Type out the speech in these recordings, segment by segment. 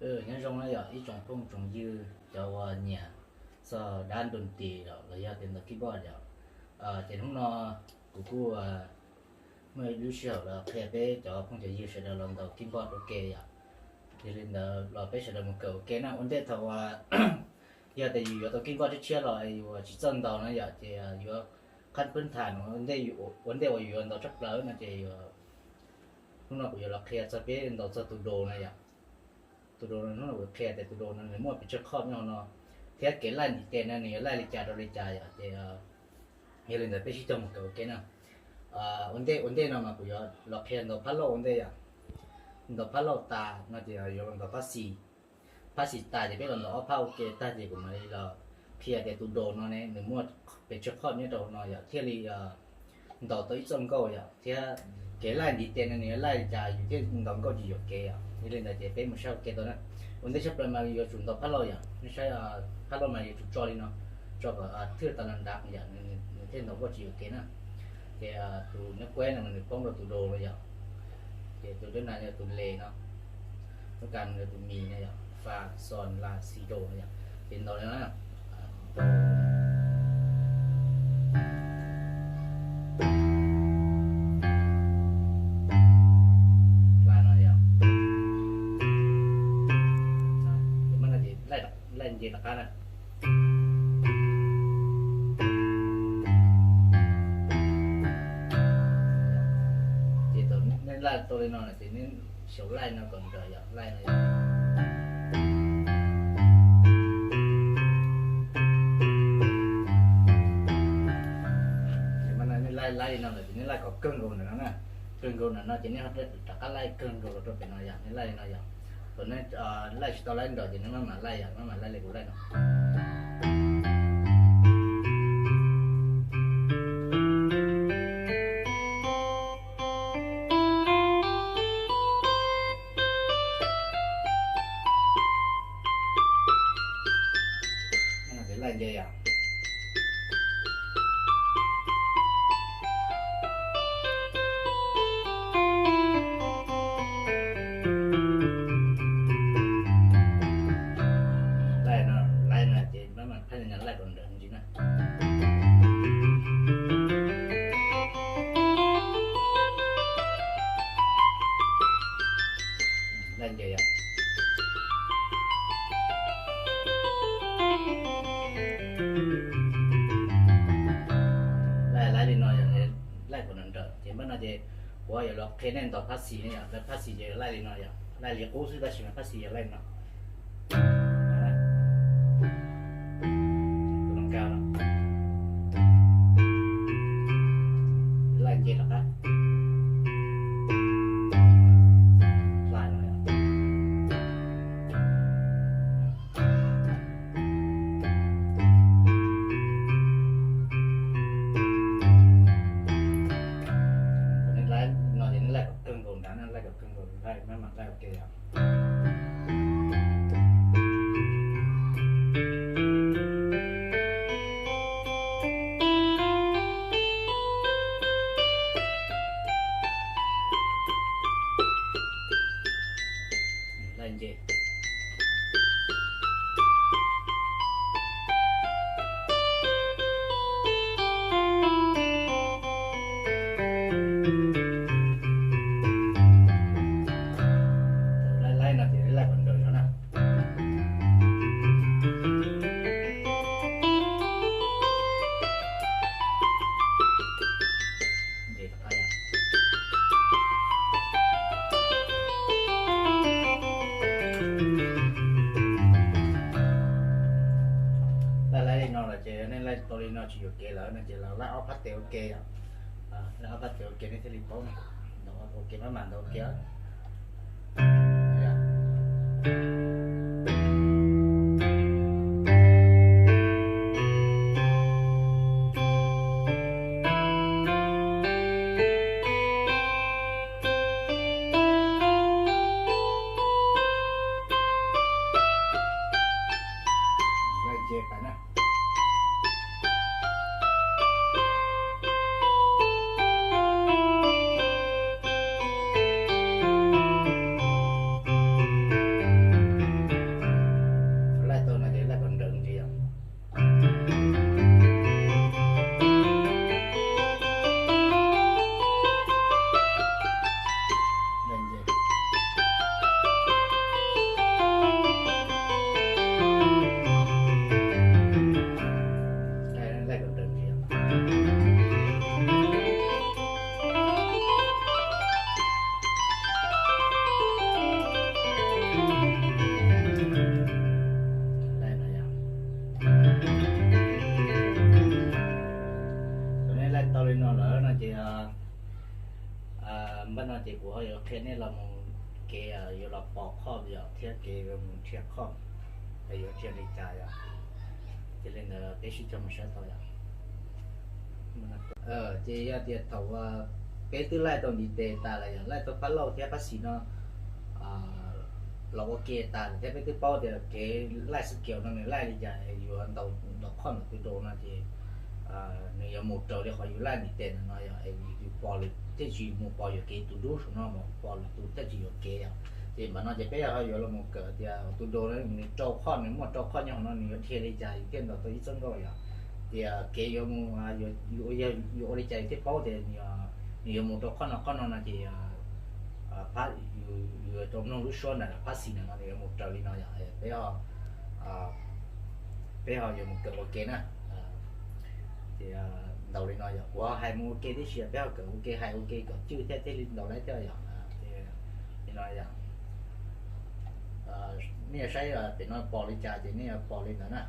Nyob zoo na yom ib tsoom phooj tsoom ywg cov uas nyiam txog dab nroo tis los yog tias ntaus keyboard yom. Ces hnub no kuv kuj muaj lub sij hawm los qhia peb cov phooj cov ywg sawv daws los ntaus keyboard ua ke yom. Yog li ntawd los peb sawv daws mus kawm ua ke na. Ua ntej thaum uas yog tias yus yuav tau keyboard tshiab tshiab los yus tsis txawj ntaus na yom, ces yuav qhab phwb tham ua ntej uas yus yuav ntaus tshaj plaws no ces hnub no kuv yuav los qhia txog peb ntaus txog tus do no yom. Tus do no hnub no kuv qhia tias tus do no nws muaj pes tsawg chord nyob hauv no, thiab kev laij ntiv tes no nws yuav laij li cas rau li cas yom. Ces yog li ntawd peb sib cog mus kawm ua ke na. Ua ntej ua ntej no mas kuv yuav los qhia ntaus phab lauj ua ntej yom. Ntaus phab lauj tas no ces yuav los ntaus phab xis. Phab xis tas ces peb los ntaus ob phab ua ke tag ces kuv mam li los qhia tias tus do no ne nws muaj pes tsawg chord nyob rau hauv no yom, thiaj li ntaus tau ib txoj nkauj yom, thiab kev laij ntiv tes no nws yuav laij li cas yus thiaj ntaus nkauj tsis yuam kev yom. Yog li ntawd ces peb mus saib ua ke tau na. Ua ntej tshaj plaws mas yuav tsum ntaus phab lauj yom, nej saib phab lauj mas yuav tsum tso li no, tso kom thwj tas nrad yom, nws thiaj ntaus nkauj tsis yuam kev na. Ces tus nab kueb no mas nws poob rau tus do no yom. Ces tus dab nas yog tus le no, nab kas no yog tus mi no yom, fa sol la si do no yom. Ces ntaus li no na. Laij no yom. Ces muab no ces laij nce rov qab na. Ces thaum nej laij tau li no lawm ces nej xyaum laij no kom nrawm yom, laij no yom. Ces mas no nej laij laij li no lawm ces nej laij kom kawg nkaus ntawm no na. Kawg nkaus ntawm no ces nej rov qab laij kawg nkaus los rau pem no yom, nej laij li no yom. Thaum nej laij tsis tau laij nrawm ces nej maj mam laij yom, maj mam laij li kuv laij no. Laij nce yom. Laij no, laij no ces maj mam phab no laij kom nrawm ntsis na. Laij nce yom. Laij laij li no yom, laij kom nrawm nrawm ces npaj no ces kuv yuav los qhia nej ntaus phab xis ne yom, phab xis ces laij li no yom, laij li qub xwb tab sis mas phab xis yog laij no. Tus no nkag no, laij nce rov qab. Laij no yom. Nej laij no ces nej laij kom kawg nkaus nrad na, laij kom kawg nkaus, laij maj mam laij ua ke yom. Laij nce. Laij laij no ces laij kom nrawm zog na. Laij laij li no lawm ces nej laij tau li no tsis yuam kev lawm no ces los laij ob phab tes ua ke yom. Laij ob phab tes ua ke nej thiaj li paub na. Ntaus ua ke maj mam ntaus ua ke. Laij nce pais na. Qhia nej los mus kev yuav los pos chord yom, thiab kev yuav mus dhia chord, yuav dhia li cas yom. Ces li ntawd peb sib cog mus saib tau yom. Ces yog tias thaum peb twb laij tau ntiv tes tas lawm yom, laij tau phab lauj thiab phab xis no los ua ke tas lawm thiab peb twb paub tias kev laij scale no nws laij li cas yuav ntaus ntaus chord ntawm tus do no ces nws yuav mus raws li qhov yus laij ntiv tes ntawm no yom, es yus pos lwm thiaj tsis mus pos yuam kev tus do saum no mas pos lwm tus thiaj tsis yuam kev yom. Ces npaum no ces peb ho yuav los mus kawm tias tus do no nws rau chord, nws muaj rau chord nyob hauv no nws yuav dhia li cas yus thiaj ntaus tau ib txoj nkauj yom. Tias kev yuav mus yuav ua li cas yus thiaj paub tias nws yuav mus rau chord no chord no no ces phab, yus rau mloog lub suab ntawm phab xis ntawm no nws yuav mus raws li no yom. Peb ho peb ho yuav mus kawm ua ke na. Ces ntaus li no yom, kuv ho hais mus ua ke tib si, peb ho kawm ua ke, hais ua ke kom cwj thiab thiaj li ntaus laib thiab yom. Li no yom, nej yuav saib pem no pos li cas ces nej yuav pos li ntawd na.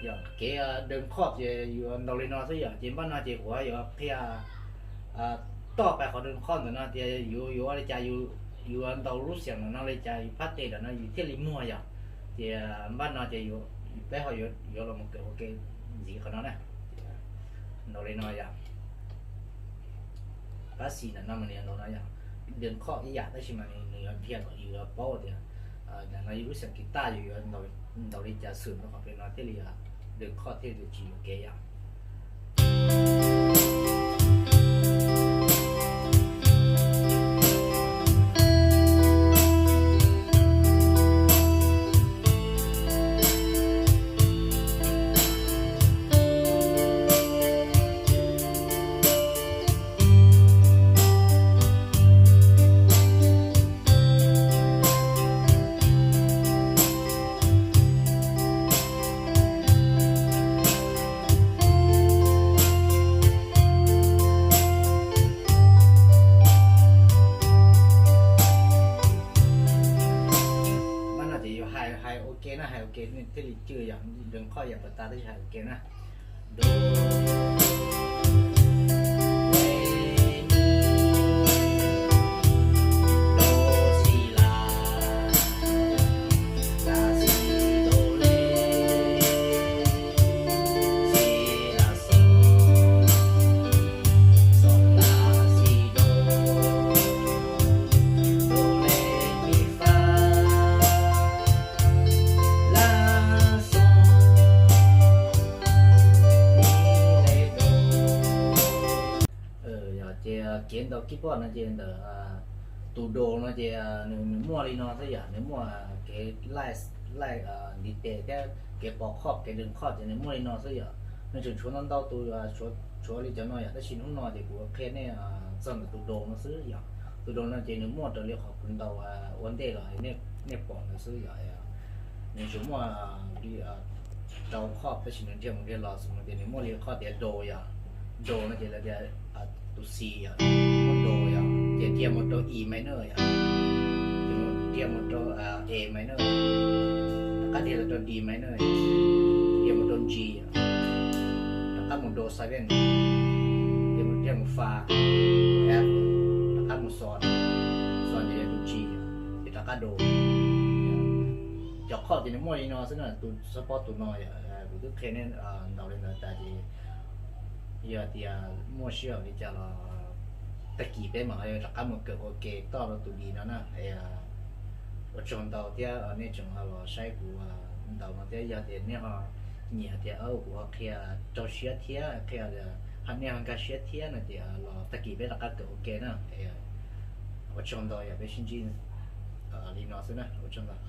Yog kev dawm chord ces yuav ntaus li no xwb yom. Ces npaj no ces kuv yuav qhia toj pais qhov dawm chord ntawm no tias yus yuav ua li cas, yus yuav ntaus lub xiam ntawm no li cas, yus phab tes ntawm no yus thiaj li muag yom. Ces npaj no ces peb ho yuav los mus kawm ua ke ntxiv qhov no na. Ntaus li no yom. Phab xis ntawm no mas nws yuav ntaus no yom, dawm chord ib yam tab sis mas nws yuav dhia kom yus yuav paub tias ntawm no yus lub xiam kis taj yus yuav ntaus li cas xwm no qhov pem no thiaj li dawm chord thiaj li tsis yuam kev yom. Npaj no ces yus hais ua ke na, hais ua ke thiaj li cwj yom, dawm chord yam pas tas tab sis hais ua ke na. Yog ces kev ntaus keyboard no ces ntawm tus do no ces nws muaj li no xwb yom, nws muaj kev laij, laij ntiv tes thiab kev pos chord, kev dawm chord ces nws muaj li no xwb yom. Nws tseem tshuav ntau ntau tus, tshuav li cov no yom, tab sis hnub no ces kuv qhia nej txog ntawm tus do no xwb yom. Tus do no ces nws muaj raws li qhov kuv ntaus ua ntej los nej pom ntawd xwb yom. Nws tsuas muaj li rau qhov tab sis nws nrhiav mus nrhiav los xws li tias nws muaj li qhov tias do yom. Do no ces lawv tias tus C yom, muaj do yom, ces nrhiav mus rau E minor yom, ces nrhiav mus rau A minor, rov qab nrhiav los rau D minor, nrhiav mus rau G yom, rov qab mus do seven, nrhiav mus, nrhiav mus fa, F, rov qab mus sol, sol ces yog tus G yom, ces rov qab do. Cov qhov ces nws muaj li no xwb na, tus xab pob tus no yom, kuv twb qhia nej ntaus li ntawd tas ces yog tias muaj sij hawm li cas los tag kis peb mam ho rov qab mus kawm ua ke toj rau tus D no na. Ua tsaug ntau thiab nej tseem ho los saib kuv ntaus no thiab, yog tias nej ho nyiam tias kuv ho qhia rau siab thiab qhia, ho nej ho nkag siab thiab no ces los tag kis peb rov qab kawm ua ke na. Ua tsaug ntau, yog peb sib ntsib li no xwb na, ua tsaug ntau.